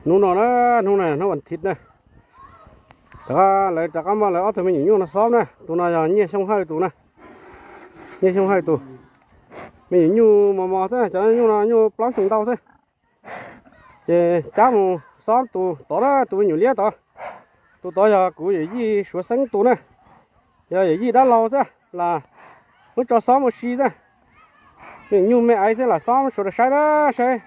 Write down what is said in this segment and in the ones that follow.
Hnub no na, hnub no hnub vas thiv na, rov qab lawv rov qab muab lawv ob tug me nyuam nyuj no xob na. Tus no yog Nyiaj Xyooj Hawj tus na, Nyiaj Xyooj Hawj tus. Me nyuam nyuj mos mos xwb, cov nyuj no nyuj plaub xyoos ntau xwb. Ces cab mus xob tus tod na, tus me nyuam liab tod. Tus tod yog kuv yawm yij Suav Xeeb tus na, yog yawm yij dab laug xwb las, muab tso xob mus si xwb. Me nyuj me aiv xwb lam xob sawv daws saib na, saib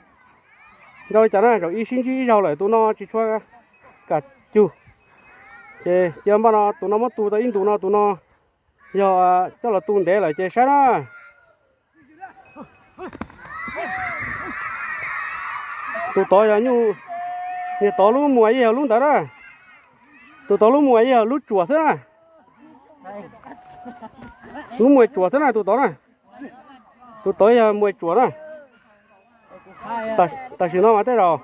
nrau li cas na, zaum ib sib ntsib ib zaug lawm tus no tsis tshua kam cug. Ces cia npaj no tus no muab tu tau ib ntus no, tus no yog coj los tu ntev lawm ces saib na. Tus tod yog nyuj, niag tod lub muag yeej yog lub ntawd na. Tus tod lub muag yeej yog lub tsuam xwb na. Lub muag tsuam xwb na tus tod na. Tus tod yog muag tsuam na. Tam sim no mas tej zaum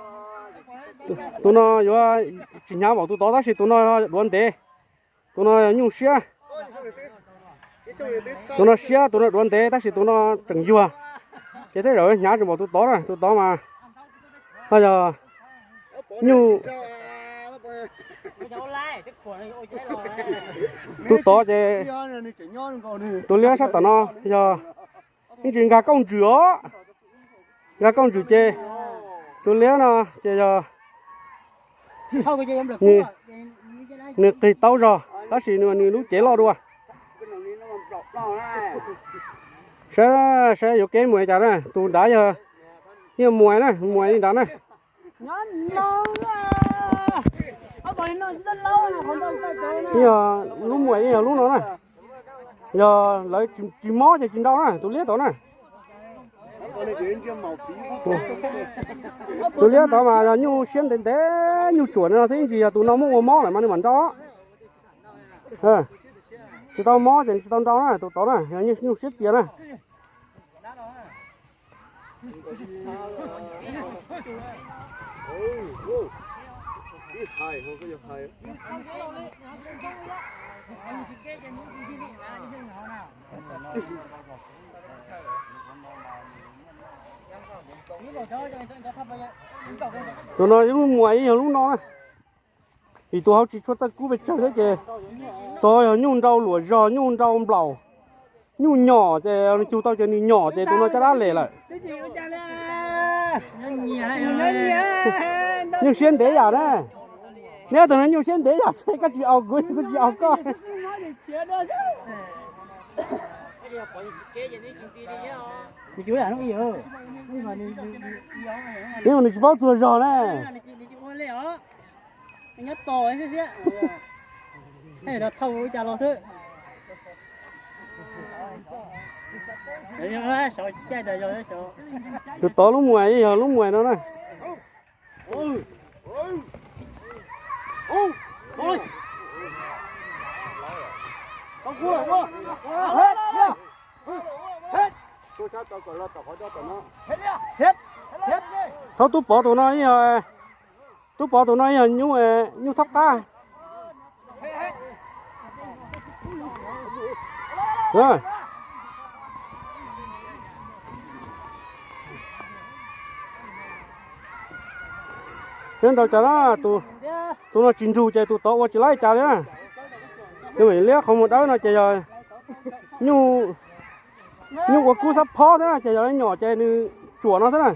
tus no yuav tsis hnyav npaum tus tod tab sis tus no duav ntev. Tus no yog nyuj siab. Tus no siab, tus no duav ntev tab sis tus no tseem yuag. Ces tej zaum hnyav tsis npaum tus tod na, tus tod mas ho yog nyuj. Tus tod ces tus liab sab tom no yog yeej tsis nkag kauj ntsws os. Nkag kauj ntsws ces tus liab no ces yog nws qig tau zog tab sis nws lub cev loj dua. Saib, saib yuav kev muag cas na, tus nrad yog, yog muag na, muag li nrad na. Yog lub muag yeej yog lub no na. Yog lawv tsis mob ces tsis nrau na, tus liab tod na. Tus liab tod mas yog nyuj siab ntev ntev, nyuj tsuam no xwb, ib ntsis yog tus no muab ua mob lawm mas nws mam nrau. Tsis tau mob ces nws tsis tau nrau na, tus tod na yog nyuj siab txias na. Tus no lub muag yeej yog lub no na. Vim tus hauv tsis tshua txawj kub pes tsawg thiab ces tus hauv yog nyuj nrau luam zog, nyuj nrau nplaum, nyuj nyom ces nws cug tau ces nws nyom ces tus no caj dab les lawm. Nyuj siab ntev yam na. Neb tus no nyuj siab ntev yam, koj tsis aus kuv kuv tsis aus koj. Neb mas nws tsis paub txuag zog na. Tus tod lub muag yog lub muag no na. Thaub Tub Pov tus no, Tub Pov tus no yog nyuj, nyuj thaub qab. Nyob nrau cas na, tus no tsis nrug ces tus tod ua tsis laib cas li na. Tus me liab qhov muag dawb no ces yog nyuj ua kub xab phob thiab na, ces yog nyom ces nws tsuam no xwb na.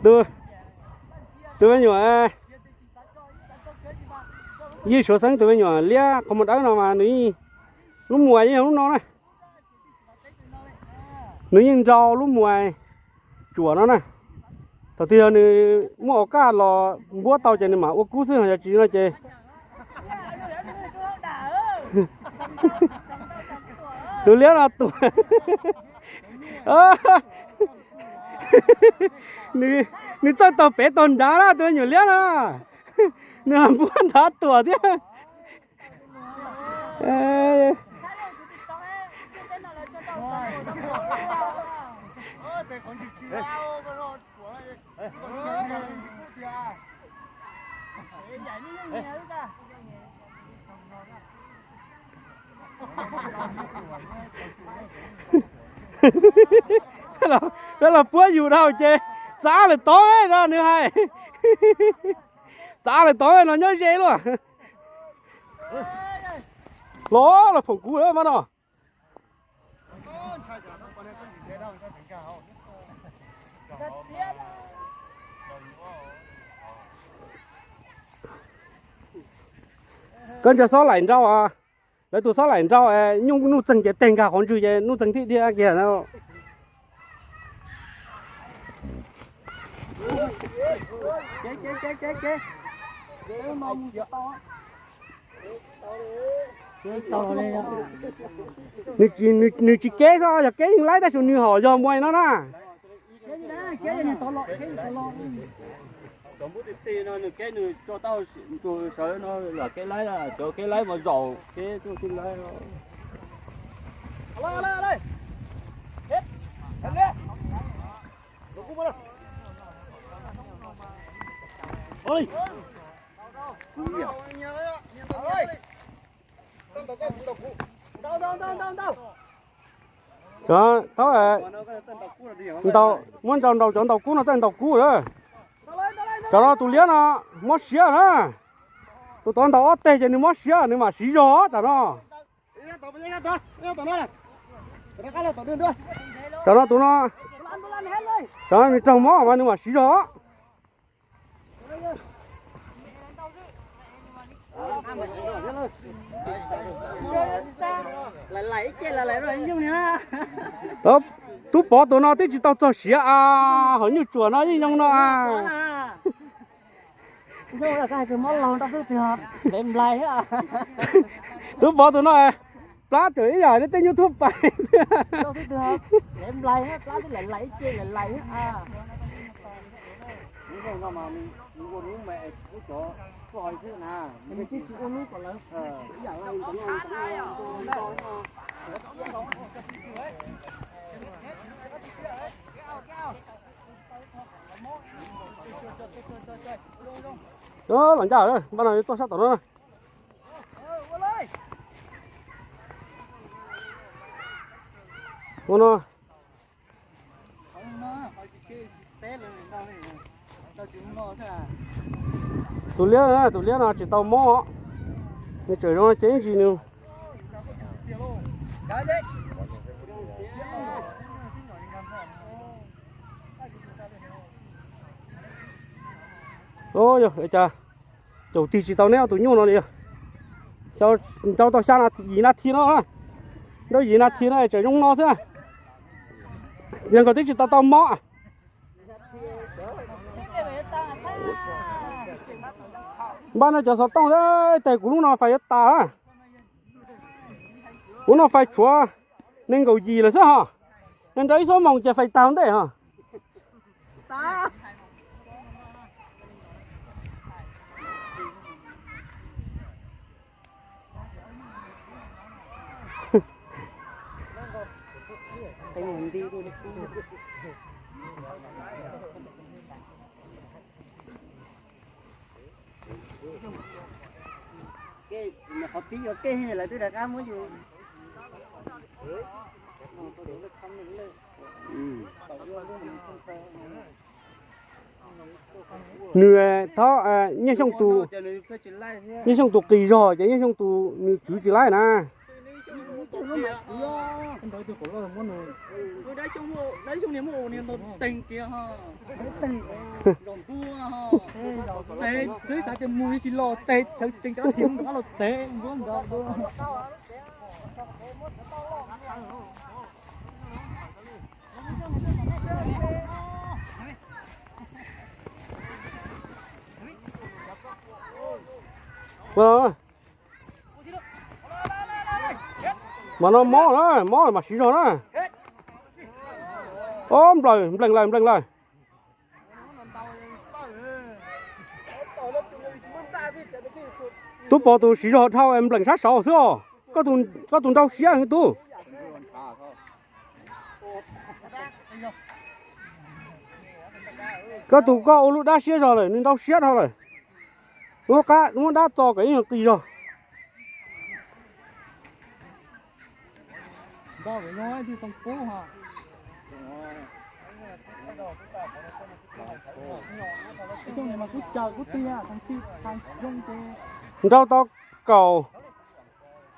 Tus me nyuam Yij Suav Xeeb tus me nyuam liab qhov muag dawb no mas nws yeej, lub muag yeej yog lub no na. Nws yeej nrau lub muag tsuam no na. Thaum twg yog nws muaj ua kaj los npuab tau ces nws mam ua kub xwb, yog tsis no ces tus liab no tuag. Nws txawj taug pem taug nrad na, tus me nyuam liab no. Nws npuab nrad tuag thiab. Peb los puab yus dhau ces txav lawm tod no nws hais. Txav lawm tod no nyob ze luaj. Los los phoom kuv mas no. Koj ntsia xob laim nrau, lawv tus xob laim nrau, nyuj nuj txeeg ces teg nkag qhov ntswg ces nuj txeeg thiaj dhia kiag na. Nws tsis keb xwb, yog keb yeej laib tab sis nws hom yog muaj no na. Cov npub ti ti no nws keb nws tso tau tus sawv no lam keb laib, cov keb laib mas zaum keb tuaj tij laib. Cov, muab nrau nrau cov ntaus kub no txawj ntaus kub lawm. Cov no tus liab no mob siab na. Tus tod ntaus ob teg ces nws mob siab nws mam siv zog tam no. Tam no tus no, tam no nws raug mob mas nws mam siv zog. Tub Pov tus no twb tsis tau txog siav a, hom nyuj tsuam no yeej zoo no a. Tub Pov tus no plab tseem ib yam li tej nyuj thuj pais. Los ncaj, npaj no tuaj sab tom no. Ua no. Tus liab, tus liab no tsis tau mob, nws tseem zoo ces ib ntsis nws. Yog cas caum tig tsis tau neb ob tus nyuj no li. Xyov nrau tau xya yim nas this no, nrau yim nas this no tseem zoo no xwb. Yog nkawd twb tsis tau tau mob. Npaj no cov xov tooj, ib teg kuv lub no fais yuav tas. Kuv no fais tshuav nees nkaum yim lawm xwb hos. Nrau ib xuab moos ces fais tag ntej hos. Qhov pib yuav kej lawv twb rov qab muab yus. Nws thob Nyiaj Xyooj tus, Nyiaj Xyooj tus qis zog ces Nyiaj Xyooj tus nws kwv tsis laib na. Mas no mob na, mob mas siv zog na. Ob nplaws, nplees lawm, nplees lawm. Tub Pov tus siv zog dhau nplees sab saud xwb os. Koj tus nrau siab tub. Koj tus koj ua lub dab siab zog lawm, nws nrau siab dhau lawm. Muab qab, muab dab txo kom ib qis zog. Nrau tau kaum,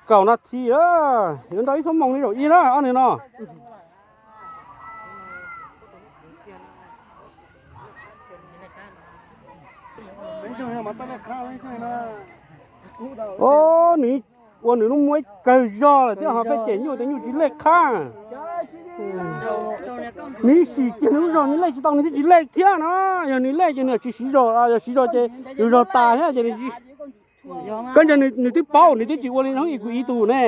kaum nas this, yuav nrau ib xuab moos li zaum ib na ob nws no. Os, nws ua nws lub muab ib kawg zog lawm thiab ho pheej cem nyuj tias nyuj tsis lej qhab. Nws sim kiag nws lub zog nws lej tsis tau nws thiaj tsis lej thiab no. Yog nws lej ces nws tsis siv zog, yog siv zog ces yus zog tas thiab ces nws tsis. Koj ntsia nws twb paub nws twb tsis ua li hnub ib kuv ib tug ne.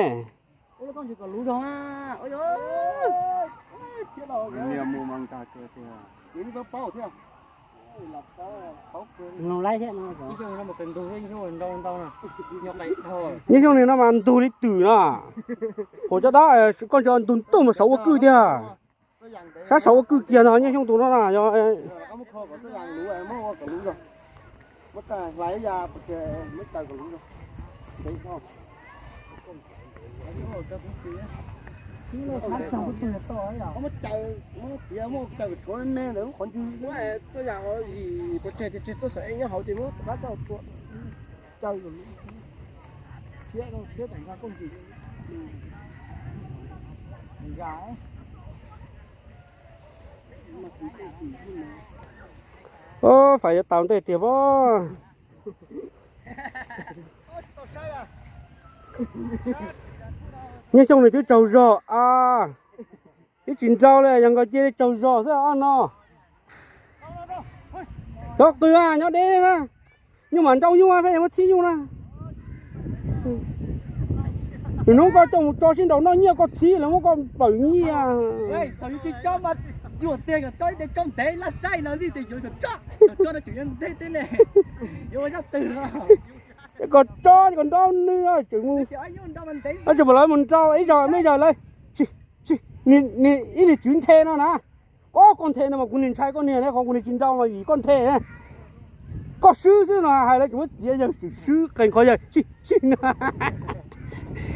Nyob xyoo no mas ntug li twm no. Hauv cov dab, koj ntsia ntug tuaj mas saum ua kwj tiag. Sab saum ua kwj kiag no nyob xyoo tus no na yog. Ov, fais yuav tau ntej tiag pob. Nyob xyoo nws twb tsaug zog a, twb tsis nrau li, yog nkawd cia li tsaug zog xwb ob no. Cov qw nyob deb na, nyuj mam nrau nyuj peb yuav muab txhib nyuj na. Nws hnub koj coj mus tso sib nraus noj nyiaj koj txhib lawv muab koj nplawm nyiaj. Koj tso koj nrau nws, tseem mus, tseem pom lawv mus nrau ib zaug me zaug lawv. Ib niag tswv nthe no na, koj koj nthe no mas kuv niag ntshai koj niag ne, qhov kuv niag tsis nrau mas vim koj nthe. Koj swb xwb no hais lawv tseem muab txiav yawg swb qee qhov yawg sib sib no.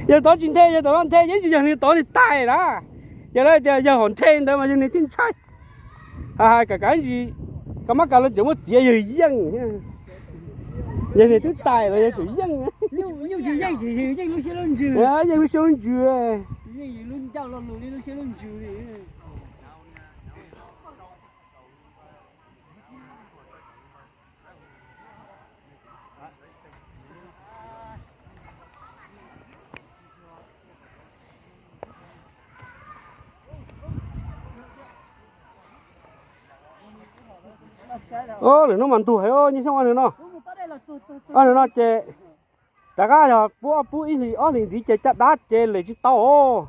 Yawg tod tsis nthe, yawg tod nthe yeej tsis yog nws tod nws tais na. Ces lawv tias yawg hom nthe ntawd mas yog nws thiaj ntshai. Hais hais kav kav ntsis, koj mab kav lawv tseem muab txiav yawg yeej. Yog nws twb tais los yawg tseem yeej. Yeej lub siab lub ntsws. Lwm hnub mas ntug heev, nyob xyoo ob nws no, ob nws no ces rov qab yog pub ob pub ib hlis ob hlis ntxiv ces caj dab ces lem tsis tau.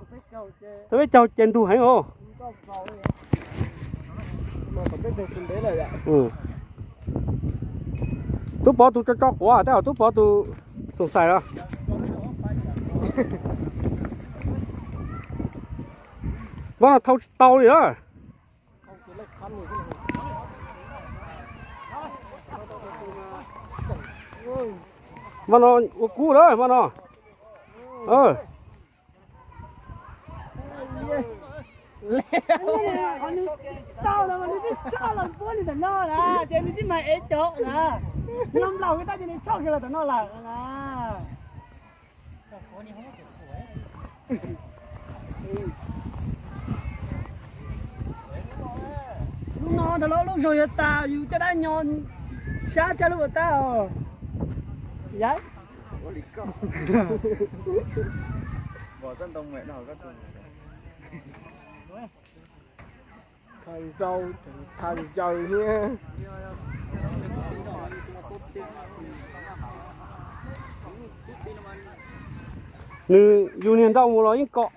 Tau peb caug ces ntug heev os. Tub Pov tus tso tso quav, tej zaum Tub Pov tus xoom xais los. Vab no thau tsis tau li na. Vab no ua kub lawm vab no. Tau los nws twb tso los puab nws tom no na, ces nws twb mas ev cov na. Nws los nplaum kiag tab ces nws tso kiag los tom no lawm na. Lub no ntawd los lub zog yuav tas, yus caj dab nyo sab tsab lub ua tab os. Yam Thas zaus, thas zaws niag. Nws yus niag nrau mus los yeej kom.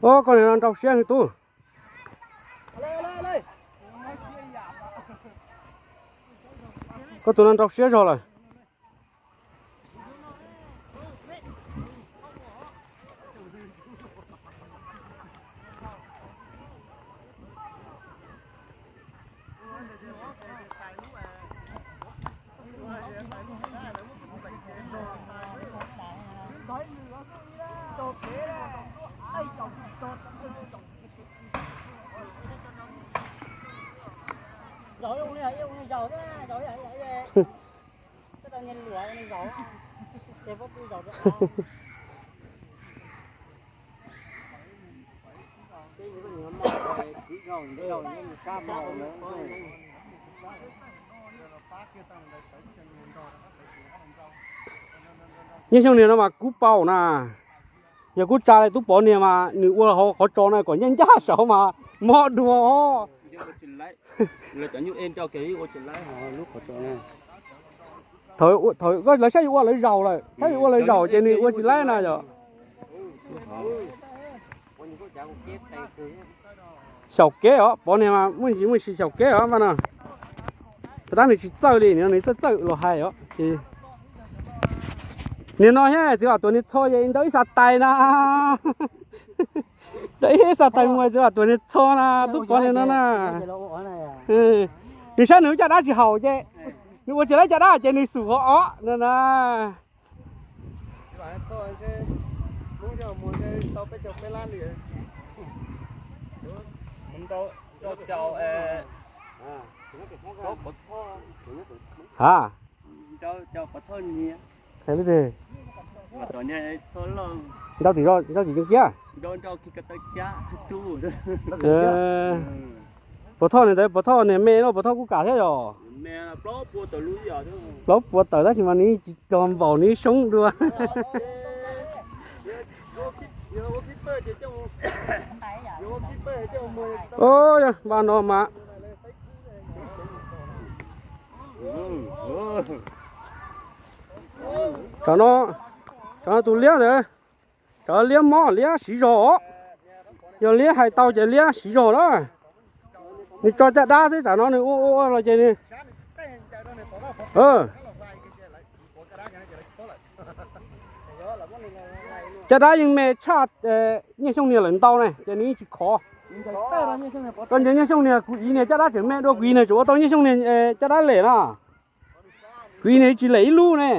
Ua koj niag no nrau siab heev tub. Koj tus no nrau siab zog lawm. Nyiaj Xyooj niag no mas kub paum na. Yog kub tsa li tub Pov niag mas nws ua hauv qhov tsos na kom ncaj ncaj saud mas mob dua os. Thaum lawv saib yuav ua lawv zaus lawm, saib yuav ua lawv zaus ces nws ua tsis laib na yom. Xyaum kev os, Pov niag mas muaj ntsis muaj ntsis xyaum kev os mas no. Tab tab nws tsis txawj li, nws txawj txawj los hais os. Niag no thiab txiv Vam Tuam niag txho es ntau ib xav tais na. Ntau ib xav tais muag txiv Vam Tuam niag txho na, tub Pov niag no na. Nws saib nws caj dab tsis haum ces nws ua tsis laib caj dab ces nws xum qhov os no na. Ha, ntau tim, ntau tim kiag. Puas Thoj niag ntawd, Puas Thoj niag me no, Puas Thoj kuj kam thiab yom. Plaub puas tawm tab sis mas nws tsis cog npaum nws soob dua. Vaj no mas Tsam no, tsam no tus liab ntawd, tsam no liab mob liab siv zog os. Yog liab hais tau ces liab siv zog na. Nws tso caj dab xwb, tsam no nws ua ua los ces nws, caj dab yeej me tshaj Nyiaj Xyooj niag lawm ntau ne ces nws yeej tsis khov. Koj ntsia Nyiaj Xyooj niag, kuv iv niag caj dab tseem me dua, kuv iv niag tseem ua tau Nyiaj Xyooj niag caj dab lem na. Kuv iv niag tsis lem ib lub ne.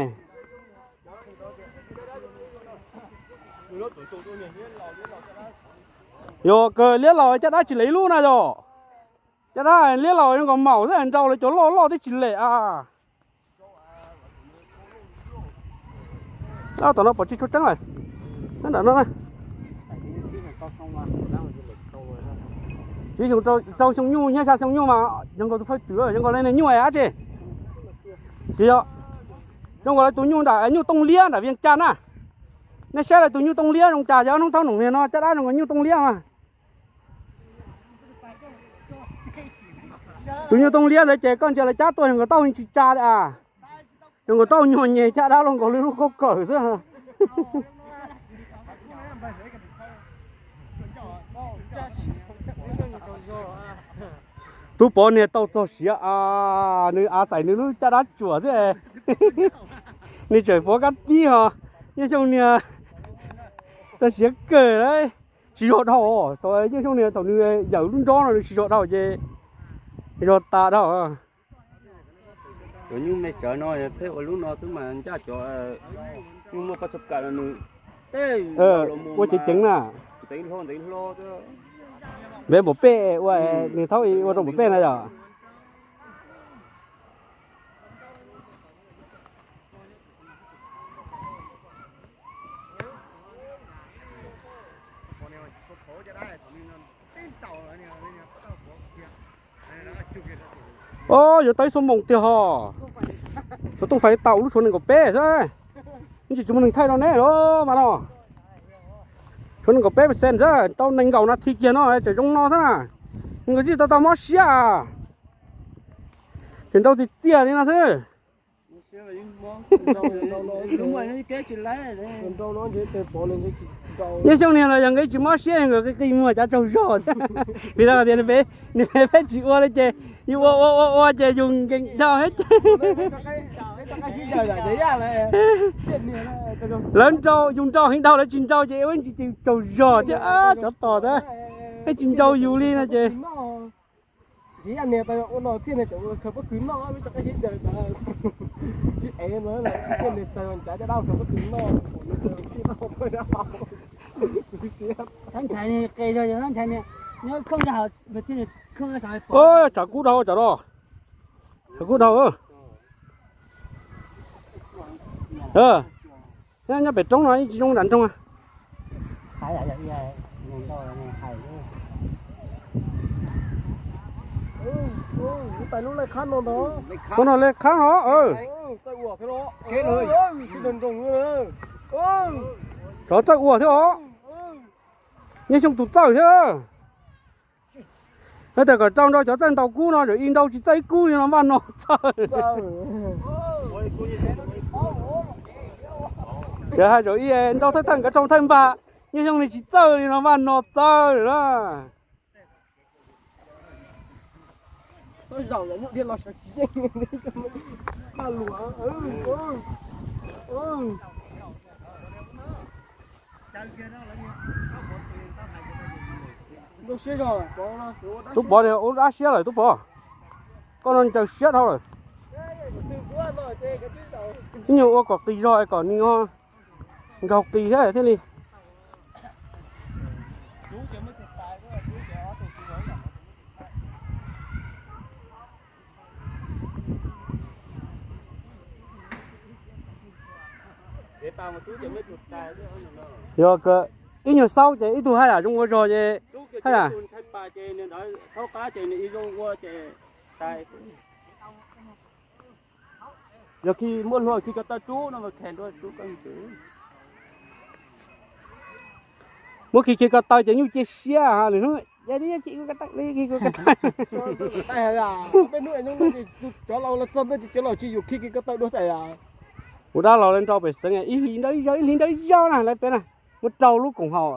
Yog kawg liab laus caj dab tsis lem ib lub na yom. Caj dab liab laus zoo nkaus maum xwb, nrau lawv cov loj loj twb tsis lem a. Tom no pom tsis tshua tseeb lawm. Nram no, tsis xyoo rau xyoo nyuj, nyob xya xyoo nyuj mas zoo nkaus tus phawj twm, zoo nkaus li niag nyuj dab tsi. Tsis yog, zoo nkaus li tus nyuj nram nyuj tooj liab nram Vias Cas na. Nej saib lawv tus nyuj tooj liab zoo cas, yog hnub thaub num niag no caj dab zoo nkaus nyuj tooj liab mas. Tus nyuj tooj liab ntawd ces koj ntsia lawv cab tuaj zoo nkaus tauj tsis tsa li a. Zoo nkaus tauj nyuag nyem caj dab los nkaus li lub khaub kawm xwb. Tub Pov niag tau txog siav a, nws av txais nws lub caj dab tsuam xwb. Nws tseem pov kab tib ho, Nyiaj Xyooj niag txog siav kawg lawm. Tsis zog dhau, thaum Nyiaj Xyooj niag thaum nws yawm lub nrob no nws tsis zog dhau ces zog tas dhau. Cov nyuj me tsawv no pheej ua lub no xwb mas ncaj cov nyuj muaj paj xo kawm no nws tej ua ceev ceev na. Ntev hlo ntev hlo. Npem npaum pej ua, nws thaub ua rau npaum pej na yom. Os, yuav tau ib xuab moos tiag ho. Xov tooj fais tau lub tshuav nees nkaum peb xwb. Yeej tsis muaj neeg thaij rau neb los mas no. Tshuav nees nkaum peb percent xwb, tau nees nkaum nas this kiag no tseem zoo no xwb na. Nees nkaum tsib tau tau mob siab, tseem nrau tiag tiag li no xwb. Nyob xyoo niag los yog nkawd tsis mob siab, nkawd qi qi muag cav tsaug zog thiab. Vim rau qhov tias nws peb tsis ua li ces yus ua ua ua ua ces yus nkees dhau thiab ces lawv nrau, yus nrau heev dhau lawv tsis nrau ces ua ib ntsis ces tsaug zog thiab cov tos thiab, peb tsis nrau yus li no ces. Tshav kub dhau tsam no, tshav kub dhau. Nyob pem roob no tsis zoo nram nroog. Ub no lej qhab no. Cov txawj ua thiab os. Nyob xyoo tus txawj thiab. Yog tias kom rau nrau cov txawj ntaus kub no, zaum ib nrau tsis txawj ib kub li no npaj no txawj. Ces hais zaum ib nrau thawj thawj nkawd rau thawj npag, nyob xyoo li tsis txawj li no npaj no txawj na. Tub Pov ua dab siab lawm Tub Pov, koj no ncaws siab dhau lawm. Ib nyuag ua kom qis zog es kom nws nkaug qis thiab thiaj li. Yog ib nyuag xaub ces ib tug haj yam zoo ua zog ces haj yam. Yog khi muaj hlua khi ko taw rub no mas khe rub koj ntxwv. Muab khi khi ko taw ces nyuj cia siab lwm hnub. Peb hnub cov laus txog ntawd ces cov laus tsis yuav khi khi ko taw dua xav. Kuv dab laug lawv nrau pem xeev ib hlis nrau ib zaug ib hlis nrau ib zaug na lawv peb na. Muab rau lub koom haum,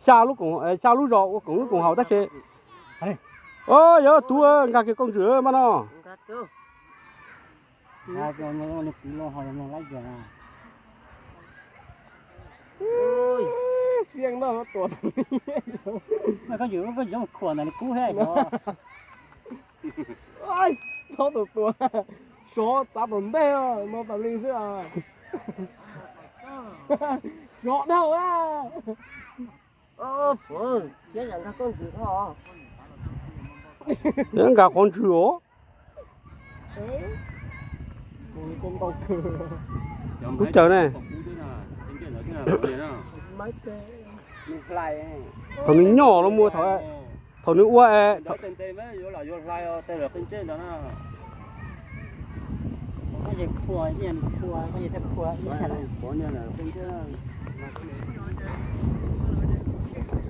xya lub koom, xya lub zos ua koom lub koom haum tab sis. O, yog tub nkag kiag koj ntswg mas no. Koj yuav koj yuav khuam ntawm nws kub thiab. Txhob tus tua, sov txav tom ntej no tas li xwb. Sov dhau. Nkag qhov ntswg os. Kub caw ne. Thaum nws nyoj los mus, thaum nws ua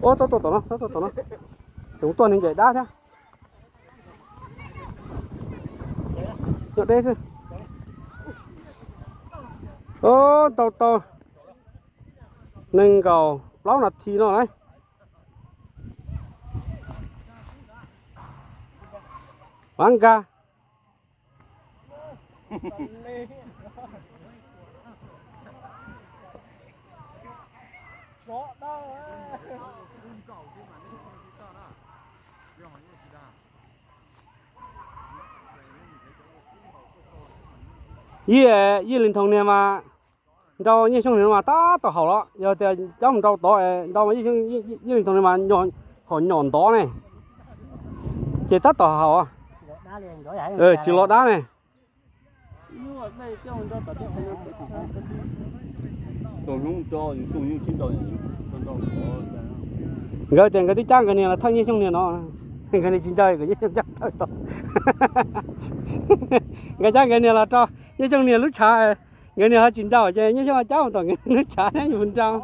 Ua tau tuaj tom no, tau tuaj tom no. Tseem tuaj neeg ncaim dab thiab. Nyob deb xwb. Tau tau nees nkaum plaub nas this no lauj. Mas nkag. Yij, yij Lis Nthoos niag mas nrau Nyiaj Xyooj niag mas tab tom haum los, yog tias coj mus nrau tod nrau mas Yij Lis Nthoos niag mas haum nyom ntov ne, ces tab tom haum, tsis los dab ne. Nkawd tias nkawd twb cab nkawd niag los thawj Nyiaj Xyooj niag no, nkawd niag tsis nco kom Nyiaj Xyooj cab thawj tod. Nkawd cab nkawd niag los rau Nyiaj Xyooj niag lub tshav, nkawd niag ho tsis nrau ces Nyiaj Xyooj cab mus tom nkawd lub tshav thiab yus nrau.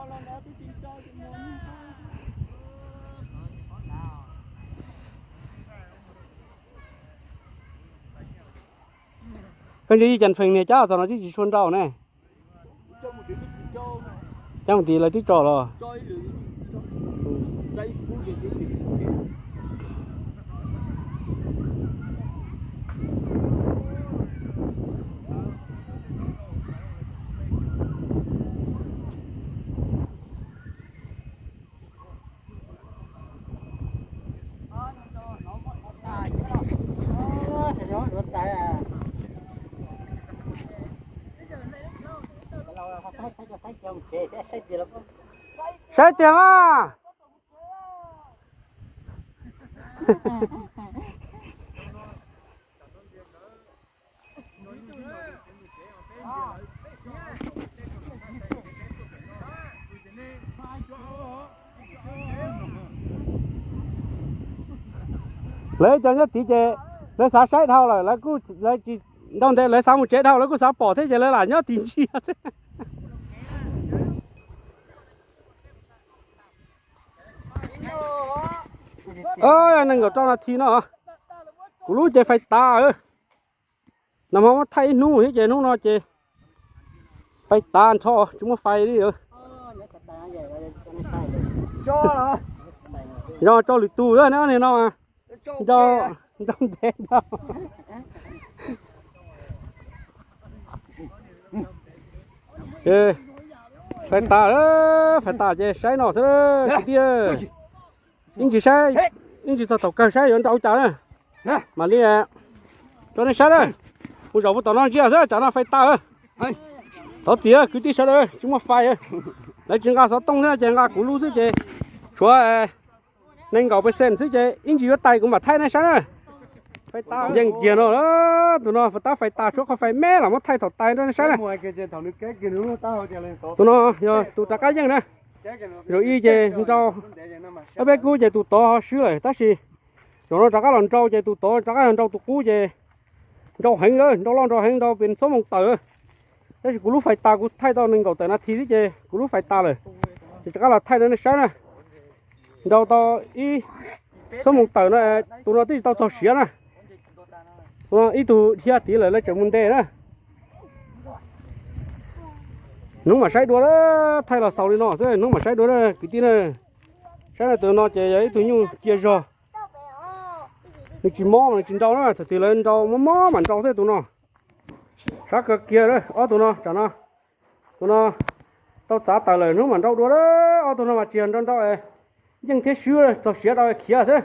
Koj nco yij cas pheej niag cab txog no twb tsis tshua nrau ne. Cab mus tid lawv twb tso los. Saib tiag mas. Lawv cov nyob tid ces lawv xav saib dhau lawm, lawv kuj, lawv tsis nrau ntev, lawv xav mus tsev dhau, lawv kuj xav pom thiab ces lawv lam nyob tim ntsia. Nees nkaum rau nas this no, kuv lub ces fais tas. Nag hmo muab thaij ib hnub thiab ces hnub no ces fais tas nrho tsis muaj fais li. Yog tso lwm tus na, neb ob niag no mas nrau ntev ntau. Fais tas, fais tas ces saib no xwb kwv tij. Ib ntsis saib, ib ntsis txog thaum kawg saib yuav nrau cas na. Mam li rau nej saib na. Mus zaum puag tom no ntsia xwb, tsam no fais tas. Thov txim kwv tij sawv daws tsis muaj fais. Lawv tsis nqa xov tooj thiab ces nqa kuv lub xwb ces tshuav nees nkaum percent xwb ces ib ntsis yuav tais kuv mam thaij nej saib na. Yeej kiag no, tus no fais tab fais tas tshuav qhov fais me los muab thaij thaum tais rau nej saib na. Tus no yog tus rov qab yeej na. Zaum ib ces nrau, ob peb kub ces tus tod ho swb lawm tab sis zaum no rov qab los nrau ces tus tod rov qab los nrau tus qub ces nrau heev lawm, nrau loj nrau heev nrau pes txob moos tawm. Tab sis kuv lub fais tas, kuv thaij tau nees nkaum tawm nas this xwb ces kuv lub fais tas lawm. Ces rov qab los thaij rau nej saib na. Nrau tau ib txob moos tawm no, tus no twb tsis tau txog siav na. Ib tug dhia tid lawm lawv tseem mus ntes na. Hnub mam saib dua, thaij los xaus li no xwb, hnub mam saib dua kwv tij na. Saib na, tus no ces yog ib tug nyuj cia zog. Nws tsis mob mas nws tsis nrau na, thaum twg lawv nrau mob mob mas nrau xwb tus no. Sab kawg kiag ob tug no, tsam no tus no tau txav tawm lawm, hnub mam nrau dua. Ob tug no mas tsis yog nrau nrau yeej thiab swb, txog siav rau khiav xwb.